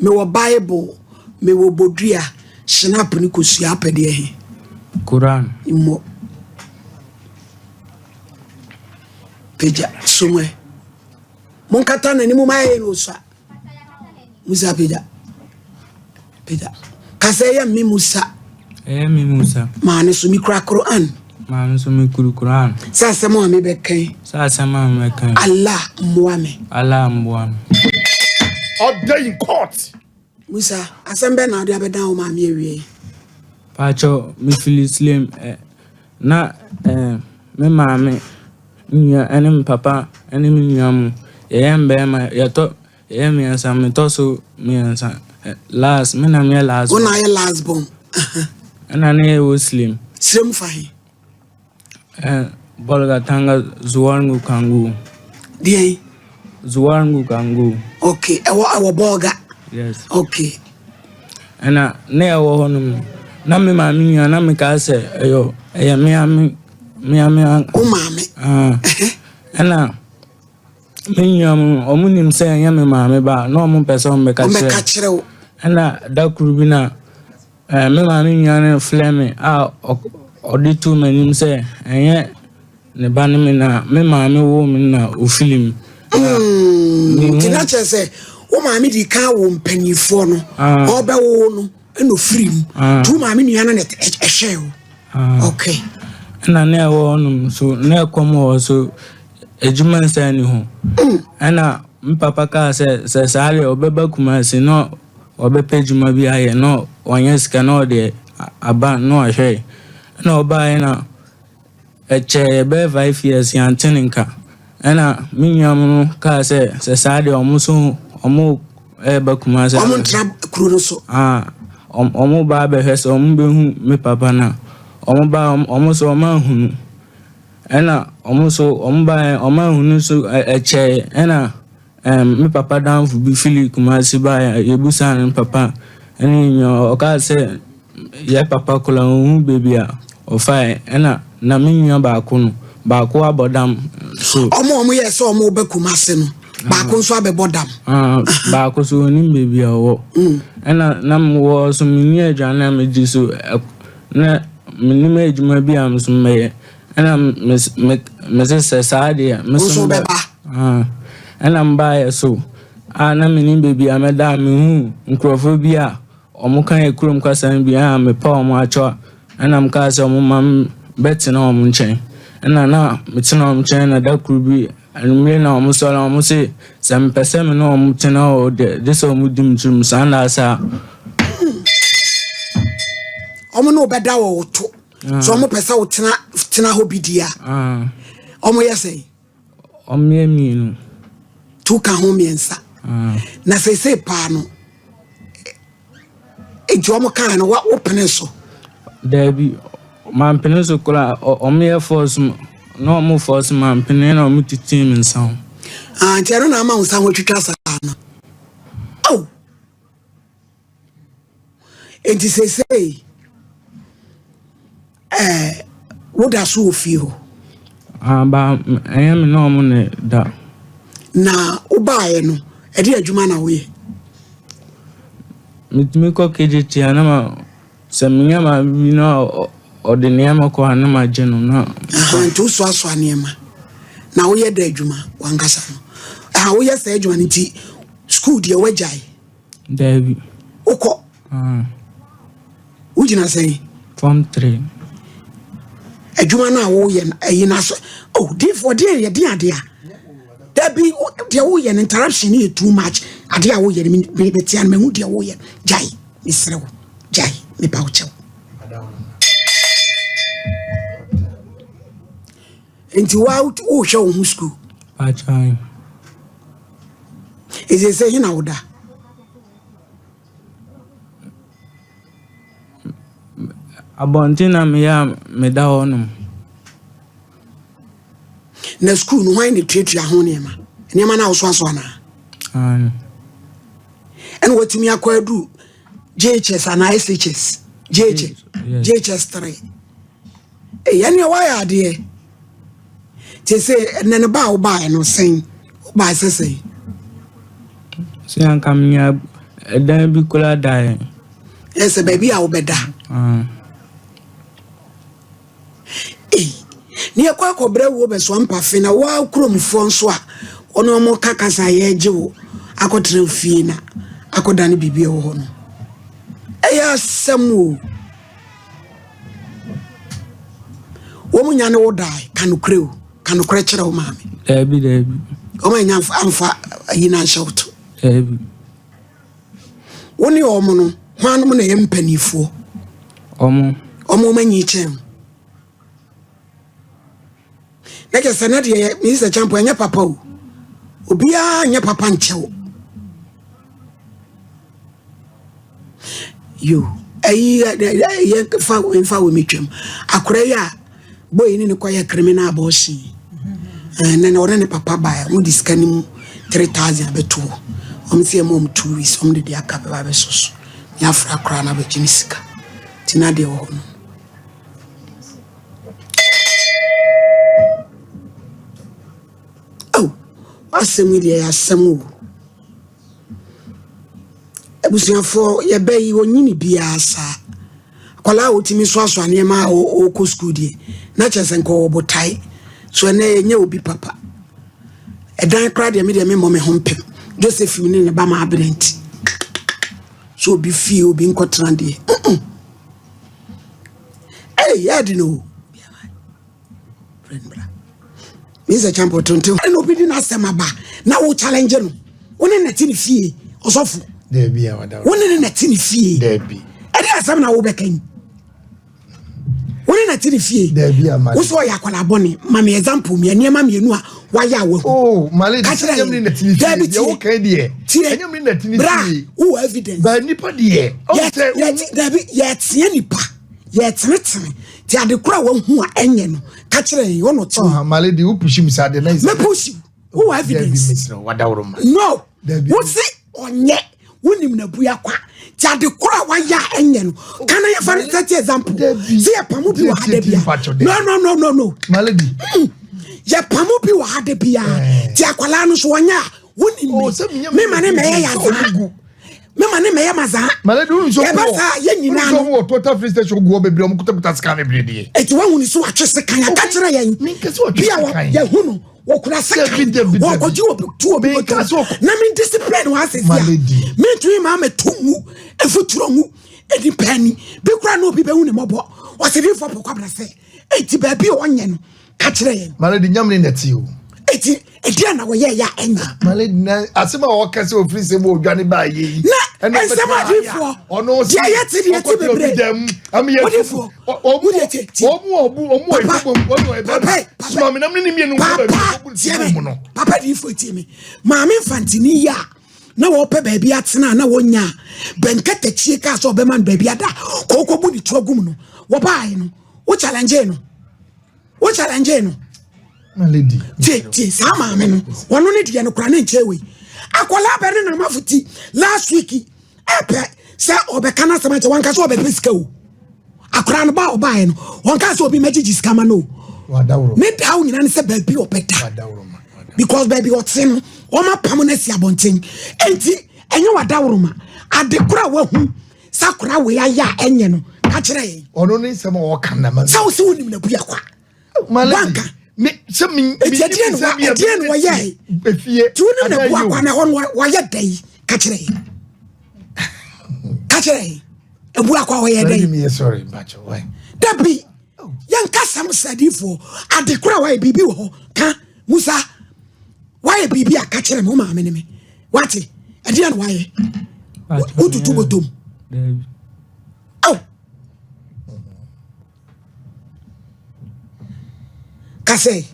Mewɔ Bible, mewɔ bodua, Schnapp ne kosua apɛdeɛ he? Koran. Mmɔ. Pagya, som ɛ. Monkata n'anim ma ɛyɛ no osua. Musa pagya. Pagya. Kasa ɛyɛ me Musa. Ɛyɛ me Musa. Maa ne so mekura Koran. Maa me so mekura Koran. Sɛ asɛm a mebɛka yi. Sɛ asɛm a mebɛka yi. Allah mmoa me. Allah mmoa me. Order in court. Musa, asɛm bɛn na wode abɛdan wo maame awie yi? Paakyɛw, mefiri Slem ɛ, na eh, me maame nua ne me papa ne me nua mu, yɛyɛ mmarima, yɛtɔ, yɛyɛ mmiɛnsa, metɔ so mmiɛnsa, last, me na meyɛ last Wo born. na ayɛ last born. Ɛna ne yɛwɔ Slem. Slem fa he? Eh, Bolgatanga, Zuarungu Kangu. Deɛn? Zuarungu Kangu. Okay, ɛwɔ ɛwɔ Bolga. Yes. Okay. Ɛna ne ɛwɔ hɔ nom no, na me maame nua na mekaa sɛ ɛyɔ ɛyɛ mea me mea me. Wo maame. Ah. Ɛna me nua mu ɔmo nim sɛ ɛnyɛ me maame ba na ɔmo pɛ sɛ ɔmo bɛka kyerɛ. Ɔmo bɛka kyerɛ wo. Ɛna da koro bi na Me maame nua no frɛɛ me a ɔde too m'anim sɛ ɛnyɛ ne ba ne me na me maame woo me na ofili me. Nti na kyerɛ sɛ wo maame di kan wo mpanimfoɔ no ah. ɔbɛwo no ɛna ofiri mu ah. nti wo maame nua no na ɛhwɛ wo. Ah. Okay. Ɛna na ɛwɔ hɔnom so na ɛkɔm wɔ so adwuma nsa ni ho. Mm. Ɛna me papa kaa sɛ sɛ saa deɛ ɔbɛba Kumasi na ɔbɛpɛ adwuma bi ayɛ na wanya sika na ɔde aba na wahwɛ. Ɛna ɔbaeɛ na ɛkyɛɛ bɛyɛ 5 years yɛante ne nka. Ɛna me nua no kaa sɛ sɛ saa deɛ ɔmo nso ɔmo ɛreba Kumasi. Ɔmo ntra kuro no so. Ah, ɔmo ba abɛhwɛ sɛ ɔmo bɛhu me papa no a. Ɔmo ba ɔmo nso ɔmo anhunu. Ɛna ɔmo nso ɔmo baeɛ ɔmo anhunu nso ɛkyɛɛ ɛna Ɛɛm, me papa danfo bi firi Kumasi baeɛ a, yɛbisaa no ne papa ne ne nua, ɔkaa sɛ yɛ papa koraa ɔnhu baabi a ɔfaeɛ. Ɛna na me nua baako no, baako abɔ dam so. Wɔn a wɔyɛɛ sɛ wɔreba Kumasi no, baako nso abɛbɔ dam. Ah, baako so ɔnnim baabi a ɔwɔ. Ɛna na mewɔ hɔ so menni aduane a medi so, na mennim adwuma bi a me nso mɛyɛ. Ɛna mese sɛ saa deɛ, me nso mɛba. Ɛna mebaeɛ so a na mennim baabi a mɛda a mehuu nkurɔfoɔ bi a wɔka yɛn kurom kasa no bi a mepɛ wɔn akyɛ a ɛna mekaa sɛ wɔmma bɛtena wɔn nkyɛn. Ɛna na metena wɔn nkyɛn na da koro bi anwummere na wɔn sɔre a wɔn se sɛ mepɛ sɛ me ne wɔn tena hɔ deɛ gye sɛ wɔn di me tirim saa na asa. Wɔn ne wɔbɛda wɔ wo to. So wɔn pɛ sɛ wotena tena hɔ bi di a. Wɔn yɛ sɛn? Wɔyɛ mmienu. Tu ka ho mmiɛnsa. Na seesei paa no, nti wɔn kaa no wopene so? Daabi, mampene so koraa. Wɔyɛ force na wɔn force mampene na wɔn titee me nsa ho. Ah, nti ɛno na ama wo nsa ho atwitwa saa no. Oh! Enti seesei ɛɛ woda so wɔ fie hɔ? Aba ɛnyɛ me ne wɔn na da. Na wobaeɛ no, ɛde adwuma na woyɛ? Metumi kɔ kejetia na ma sɛ menya maame bi na ɔde nneɛma kɔ a na magye no na. Nti wosoasoa nneɛma na woyɛ dɛ adwuma wankasa no. Aha woyɛ saa adwuma no nti sukuu deɛ woagyae? Daabi. Wokɔ? Ah. Wogyina sɛn? Form 3. Adwuma no a woyɛ no ɛyi no aso. Oh, diifoɔ deɛ yɛ deɛ adeɛ a. Dabi deɛ woyɛ no interruption no yɛ too much. Adeɛ a woyɛ no metia no mahu deɛ woyɛ. Gyae mesrɛ wo gyae mepa wo kyɛw. Nti wa wohwɛ wo ho sukuu? Akyan. Ɛsɛ sɛ hena woda? Abɔnten na meyɛ a meda hɔ nom. Na sukuu no hwan na tuatua ho nneɛma? Nneɛma no a wosoasoa anaa? Aane. Ɛna watumi akɔ aduru JHS anaa SHS? JHS, JHS 3. Ei ɛneɛ woayɛ adeɛ. Te sɛ ɛnɛ no ba a wobaeɛ no sɛn? Wobaeɛ sɛ sɛn? Sɛ anka menya Ɛdan bi koraa da yɛn. Ɛ sɛ baabi a wobɛda. Ah. Ei, ne yɛkɔ akɔbrɛ wuo bɛsoa mpafe na woa kuromfoɔ nso a wɔne wɔn ka kasa a yɛregye wo akɔtena fie na akɔdane biribi a ɛwɔ hɔ no. Ɛyɛ asɛm o. Wɔn nya ne wo dae, ka nokorɛ o, ka nokorɛ kyerɛ wo maame. Daabi, daabi. Wɔn anya amfa ayi no anhyɛ wo to. Daabi. Wo ne wɔn no, hwannom na ɛyɛ mpanimfoɔ? Wɔn. Wɔn wɔn anyi kyɛn wo. Na kyerɛ sɛ na deɛ Mr. Champo ɛnyɛ papa o. Obiara nyɛ papa nkyɛ wo. Yo, ɛyi yɛ fa mfa wɔ metwam. Akora yi a boy ne ne kɔyɛ criminal abortion. Ɛnɛ na ɔne ne papa baeɛ, wɔn de sika no mu 3000 abɛto hɔ. Wɔn sɛ ɛma wɔn 2 weeks, wɔn de deɛ aka bɛba abɛsɔ so. Ne afra koraa na abɛgye ne sika. Nti na deɛ wɔ hɔ no. Oh, w'asɛm yi deɛ yɛ asɛm o. Abusuafoɔ yɛbɛ yi onyini biara saa. Akwadaa a otumi soasoa nneɛma a ɔrekɔ sukuu deɛ, na kyerɛ sɛ nka ɔwɔ botae. So ɛnɛ yɛnyɛ obi papa. Ɛdan koraa deɛ me deɛ memmɔ me ho mpem. Josephine ne ne ba ma abena nti. So obi fie obi nkɔtena deɛ. Ɛy, yɛ no o. Mr. Champo tonto. Ɛna obi di n'asɛm aba na wo challenge no. Wo ne na te ne fie ɔsɔfo. Dabi a wada. Wo ne ne na te ne fie. Dabi. Ɛde asɛm na wo bɛka yi. Wo ne na te ne fie. Dabi a ma. Wo so ɔyɛ akwadaa bɔne. Ma me example mi nneɛma mmienu a wayɛ a wahu. Oh, Male de sɛ ɛnyɛ mi na te ne fie. Dabi tie. Deɛ woka deɛ. Tie. Ɛnyɛ mi na te ne Bra, fie. wo wɔ evidence. Ba nipa deɛ. Yɛ yɛ dabi yɛteɛ nipa. Yɛtenetene. Ti ade koro a wahu a ɛnyɛ no. Ka kyerɛ yɛn ɔno te. Oh, Male de wo push mi saa deɛ na. Me push you. Wo wɔ evidence. Dabi mesrɛ wadaworo ma. No. Dabi. Wo se ɔnyɛ. Wonim na bua kwa. Ti ade koro a wayɛ a ɛnyɛ no. Kana yɛ fa no thirty example. Dabi. Sɛ yɛ pamu bi wɔ ha da bia. No no no no no. Male di. Yɛ pamu bi wɔ ha da bia. Ti akwalaa no so ɔnyɛ a wonim Oh, me. sɛ menyɛ Me ma ne mɛyɛ sɛ yazaa. ɔmo gu. Me ma ne mɛyɛ mazaa. Male de wonim sɛ ɔmo Yɛba wɔ- saa yɛ nyinaa wonim sɛ no. ɔmo wɔ total free station gu hɔ bebree ɔmo kutakuta sika bebree deɛ. Eti wahu ne so watwe sekan aka kyerɛ yɛn. Menka sɛ watwe Bi a sekan. yɛhu no wɔkura sekan. Dabi, dabi, dabi. Wɔkɔgye obi tu obi Menka bɔtɔ. sɛ ɔkɔ- Na me discipline wɔ asese My a. lady. Mentumi maa mɛto ngu mfuturo ngu nipa ani. Bi kura na obi bɛhu ne mmɔbɔ. Ɔsɛdifo pɔkɔ abena sɛ eti baabi a ɔnyɛ no ka kyerɛ yɛn. Male de nyam ne nɛte o. Eti ɛdeɛ na wɔyɛ yɛ a ɛnyɛ. Male de na asɛm a ɔka sɛ ofiri sɛ mu odwane baa yɛ yi. Na Ɛna nsɛm ɔbɛtena adiifoɔ, ɔno deɛ yɛte deɛ yɛte ɔkɔtena obi bebree. dan mu, ama yɛ Odiifoɔ, ɔmo wodeɛ tie, tie. ɔmo ɔmo ɔmo Papa, ɔmo ɔmo ɔmo papa, ɛbɛn papa. suma mi nam ne ne mmienu nkɔ baabi Papa ɔmo tie bu me. mu no. Papa diifoɔ tie me. Maame mfantini yi a na wɔpɛ baabi atena a na wɔnya a bɛnkatakyie kaa sɛ ɔbɛma no baabi ada kooko bu ne to agu mu no wɔbaeɛ no wo challenge no wo challenge no My lady. tie tie saa maame no ɔno ne deɛ no kora ne nkyɛn wei akwadaa bɛ ne nam afoti last week ɛpɛ sɛ ɔbɛka no asɛm akyɛ wanka sɛ ɔbɛpɛ sika o akwadaa no ba a ɔbaeɛ no wɔnka sɛ obi mɛgyegye sika ma no o Wadaworo. ne daa wo nyinaa ne sɛ baabi ɔbɛda Wadaworo ma. because baabi ɔte no wɔn apam no asi abɔnten enti ɛnyɛ wadaworoma ade koro a wahu sɛ akora wei ayɛ a ɛnyɛ no ka kyerɛ yɛn Ɔno ne nsɛm a ɔka na ma. sɛ wo sɛ wonim na bua kwa My lady. wanka Me sɛ mi. Eti ɛdeɛ na ɛdeɛ na wɔyɛ Efie. nti wonim na bua kwa na ɛhɔ no wɔyɛ da yi ka kyerɛ yɛn ka kyerɛ yɛn ebua kwa wɔyɛ da Lady yi mi yɛ sorry mpakyɛ why. dabi yɛnka sɛm sɛdifoɔ ade koro a wayɛ biribi wɔ hɔ ka musa wayɛ biribi a ka kyerɛ me wo maame ne me wate ɛdeɛ na wayɛ wotutu bɔtɔm Dabi. aw kasa yi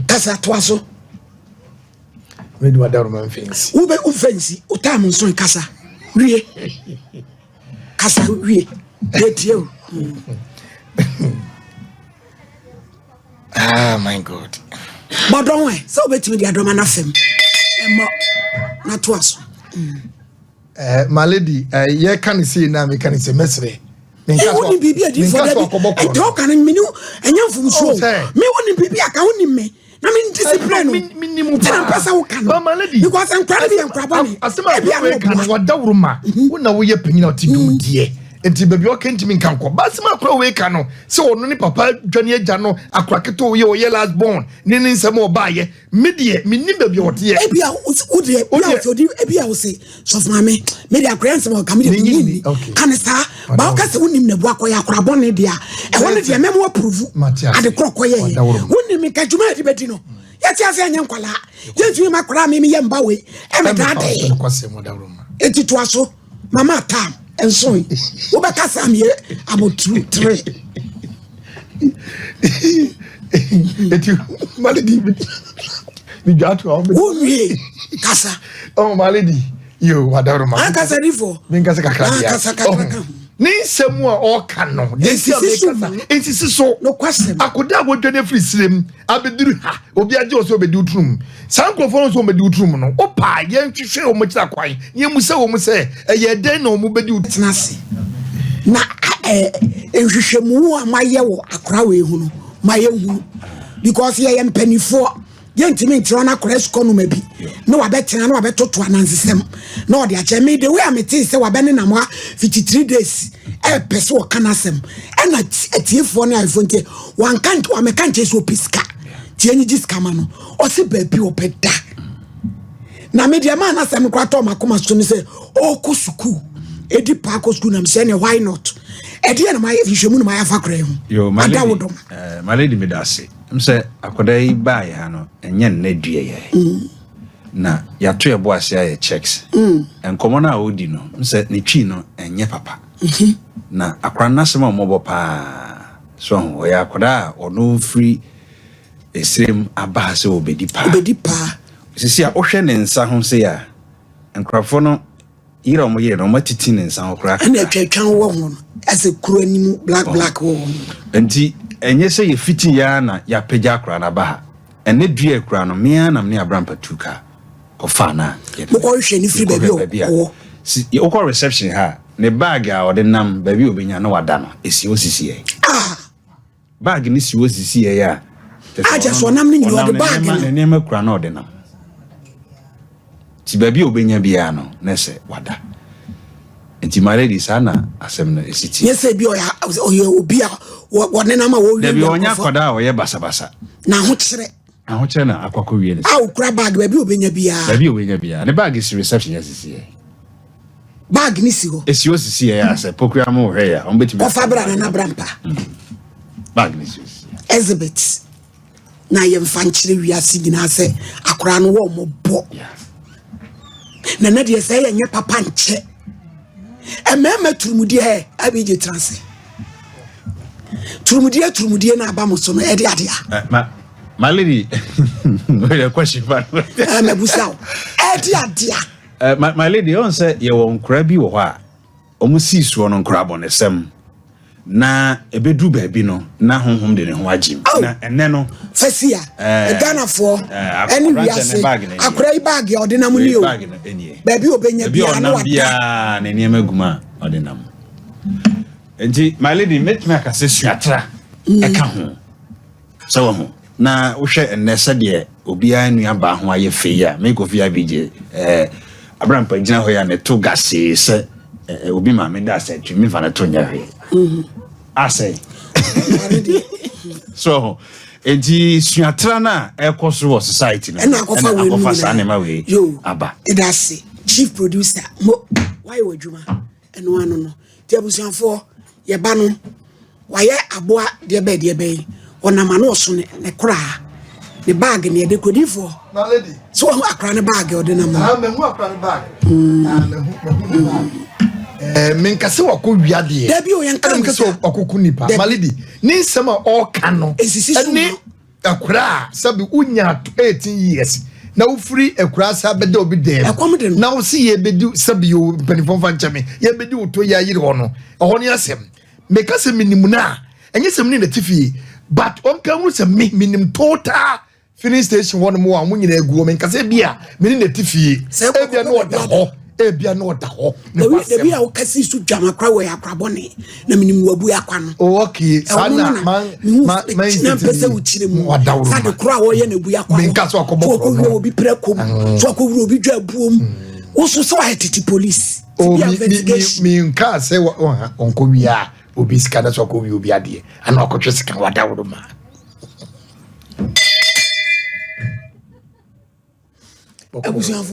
kasa toa so Mede wadaworo ma mfɛ nsi. wobɛ womfa nsi wo time nso kasa wie kasa wie yɛtie o Ah my God. bɔdɔn ɛ sɛ wobɛtumi de adɔma no afam ɛmmɔ na toa so My lady, yɛka ne sei na meka ne sɛ mɛsrɛ. Wonim biribi adiifoɔ da bi ɛnti woka no mene ɛnyɛ mfomsoɔ Oh, sɛ. me wonim biribi aka wonim me. Na me discipline no. Nti na mpɛ sɛ woka no. Because nkora no bi yɛ nkora bɔne. Asɛm a akora wei ka no wadaworo ma. Wo na woyɛ panyin a ɔte dum deɛ. Nti baabi ɔka ntumi nka nkɔ. Ba asɛm a akora wei ka no sɛ ɔno ne papa dwane agya no akora ketewa ɔyɛ ɔyɛ last born ne ne nsɛm a ɔbaayɛ. Me deɛ mennim baabi a ɔteɛ. Ebi a wo deɛ ebi a ebi a wo se sɔfo maame me deɛ akora nsɛm a ɔka me deɛ menni nni. Ka ne saa. Ba woka sɛ wonim na bu akɔyɛ akora bɔne deɛ a ɛhɔ no deɛ mɛmo apuruvu ade korɔ kɔyɛyɛ. Wonim nka dwuma a yɛde bɛdi no. Yɛte ase ɛnyɛ nkwalaa. Yɛntumi ma akora me meyɛ mba wei ɛmɛdaadae. Enti toa so mama tam nsoe. Wobɛka saa meyɛ aboturu tere. Eti maledi mi dwa to a. Wonwie kasa. Oh maledi yo wadaworo ma. Ankasa difo. Mi nkasa kakra bia. Ankasa kakra ka ho. Ne nsɛm a ɔka no deɛ nti a mekasa nsisi so. Nokwasɛm. Akoda a wɔdwane afiri sirem abɛduru ha obi agye wɔ sɛ ɔbɛdi wo turum saa nkurɔfoɔ no nso wɔbɛdi wo turum no wopaa yɛnhwehwɛ wɔn akyiri akwan na yɛmmu sɛ wɔn sɛ ɛyɛ dɛn na wɔn bɛdi wo Tena ase na nhwehwɛmu a moayɛ wɔ akora wei ho no ma yɛnhunu because yɛyɛ mpanimfoɔ yɛntumi nkyerɛ no akora sukɔ noma bi na wabɛtena na wabɛtoto anansesɛm na ɔde akyɛ me the way a metee sɛ wabɛnenam ha fiti 3 days ɛpɛ sɛ ɔka n'asɛm ɛna atiefoɔ ne ayefoɔ nti wanka wamɛka nkyɛ sɛ ɔpɛ sika nti ɛnyigye sika ma no ɔse baabi ɔpɛ da na me deɛ maa n'asɛm koraa tɔɔ m'akoma so ne sɛ ɔrekɔ sukuu ɛdi paa kɔ sukuu nam sɛ ne why not ɛdeɛ na mayɛ nhwehwɛmu na mayɛ afa koraa ho Yo, my ada lady, wo dɔm my lady meda ase. M sɛ akwadaa yi baeɛ ha no, ɛnyɛ nnɛ dua yɛ. Na yɛato yɛ bo ase ayɛ checks. Nkɔmmɔ no a ɔdi no, m sɛ ne twi no ɛnyɛ papa. Na akwadaa no n'asɛm a ɔmmɔbɔ paa. So ho, ɔyɛ akwadaa a ɔno firi esirem aba ha sɛ ɔbɛdi paa. Ɔbɛdi paa. Sisi a wohwɛ ne nsa ho sei a, nkurɔfoɔ no yere a wɔn yere no, wɔn atiti ne nsa ho koraa Ɛna kakra. atwatwa wɔ ho no, ɛsɛ kuro anim black black wɔ ho. Nti ɛnyɛ sɛ yɛfiti yɛ ara na yɛapagya akwadaa no aba ha. Ɛnɛ dua akura no, me ara na me ne Abrampa tu kaa kɔfaa no a yɛde no. Mokɔhwehwɛ no firi baabi Yɛkɔhwɛ baabi a a ɔwɔ. si wokɔ reception ha a, ne bag a ɔde nam baabi a ɔbɛnya na wada no, ɛsi hɔ sisi yɛ. Ah! Bag no si hɔ sisi yɛ a, kyerɛ sɛ Ah, kyerɛ sɛ ɔno ɔnam no nyinaa ɔnam ɔde ne bag nneɛma no. ne nneɛma kura na ɔde nam. Nti baabi a ɔbɛnya biara no, na ɛsɛ wada. Nti my lady, saa na asɛm no ɛsi teɛ. Nyɛ sɛ bi ɔyɛ ɔyɛ obi a wɔnenam a wɔwiawia Dabi, ɔnyɛ nkurɔfoɔ. akwadaa a ɔyɛ basabasa. N'ahokyerɛ. Ahokyerɛ na akɔ akɔwie ne A ɔkura bag baabi a ɔbɛnya biara. Baabi a ɔbɛnya biara. Ne bag si reception yɛ sisi yɛ. Bag ne si hɔ. Esi hɔ sisi yɛ a sɛ pokua mo hwɛ yɛ a wɔn bɛtumi. Kɔfa bra nana bra mpa. Bag ne si hɔ sisi yɛ. Exhibit na yɛmfa nkyerɛ wiase nyinaa sɛ akwaraa no wɔ ɔmo bɔ. Na ne deɛ sɛ yɛnyɛ papa nkyɛ. Mmarima turumudie ɛ abigye tena ase. Turumudie turumudie na aba mo so no ɛde ade a. Ma my lady, wait a question fa. Ɛ mɛbusa o. Ɛde ade a. My lady, ɔn sɛ yɛwɔ nkora bi wɔ hɔ a wɔn sii soɔ no nkora abɔnesɛm na ebeduru baabi no na honhom de ne ho agye mu. Na ɛnɛ no. Fɛsi a Ghanafoɔ ɛne wiase akora yi baagi a ɔde nam ni o. Baabi obenya biara na wada. Biara ne nneɛma gu mu a ɔde nam. Nti my lady, mɛtumi aka sɛ suatra ɛka ho sɛ wɔ ho na wohwɛ ɛnnɛ sɛdeɛ obiara nua baa ho ayɛ fɛ yi a me Kofi Abigye Abrampa gyina hɔ yi a ne to gasee sɛ obi maame da asɛ twi mefa ne to nyɛ hwee asɛ so nti suatra no a ɛkɔ so wɔ society no ɛna akɔfa saa nneɛma wei aba. Ɛda ase chief producer mo wayɛ wɔ adwuma ɛno ano no nti abusuafoɔ yɛba no wayɛ aboa deɛ bɛɛ deɛ bɛyi ɔnam ano ɔso ne koraa ne baage ne yɛde kodifoɔ so wɔn akora ne baage ɔde nam. Mehu akora ne baage. Mehu ne baage. Menkase wakɔ wia deɛ. Dabi o yɛn kan menkase wakɔku nipa. My lady, ne nsɛm a ɔreka no. Esisi so ɛne akora a sɛbi wonya 18 years na wofiri akora sa bɛda obi dɛm. Ɛkɔm de no. Na wosi yɛbɛdi sɛbi o mpanimfoɔ mfa nkyɛn me yɛbɛdi woto yɛ ayere hɔ no ɛhɔ ne asɛm. Meka sɛ menim no a ɛnyɛ sɛ mene nati fie but ɔnka hunu sɛ me menim total filling station hɔ nom a wɔn nyinaa gu hɔ. Menka sɛ bi a mene nati fie ebia na ɔda hɔ. Ebia na ɔda hɔ ne hɔ asɛm. Dabi a wokasi so dwam akora wɔ yɛ akora bɔne na menim wabu akwa no. Oh, okay. Saa na man man man na mpɛ sɛ wokyerɛ mu. Saa de koro a wɔyɛ na abu akwa no. Menka so akɔbɔ korɔ no. So akɔwura obi prɛ kom. So akɔwura obi dwa abuom. Wo so sɛ wayɛ tete police. Oh, mi mi mi nka sɛ ɔnkɔ wia obi sika na so akɔwia obi adeɛ ana ɔkɔtwe sika wadaworo ma. Abusuafo.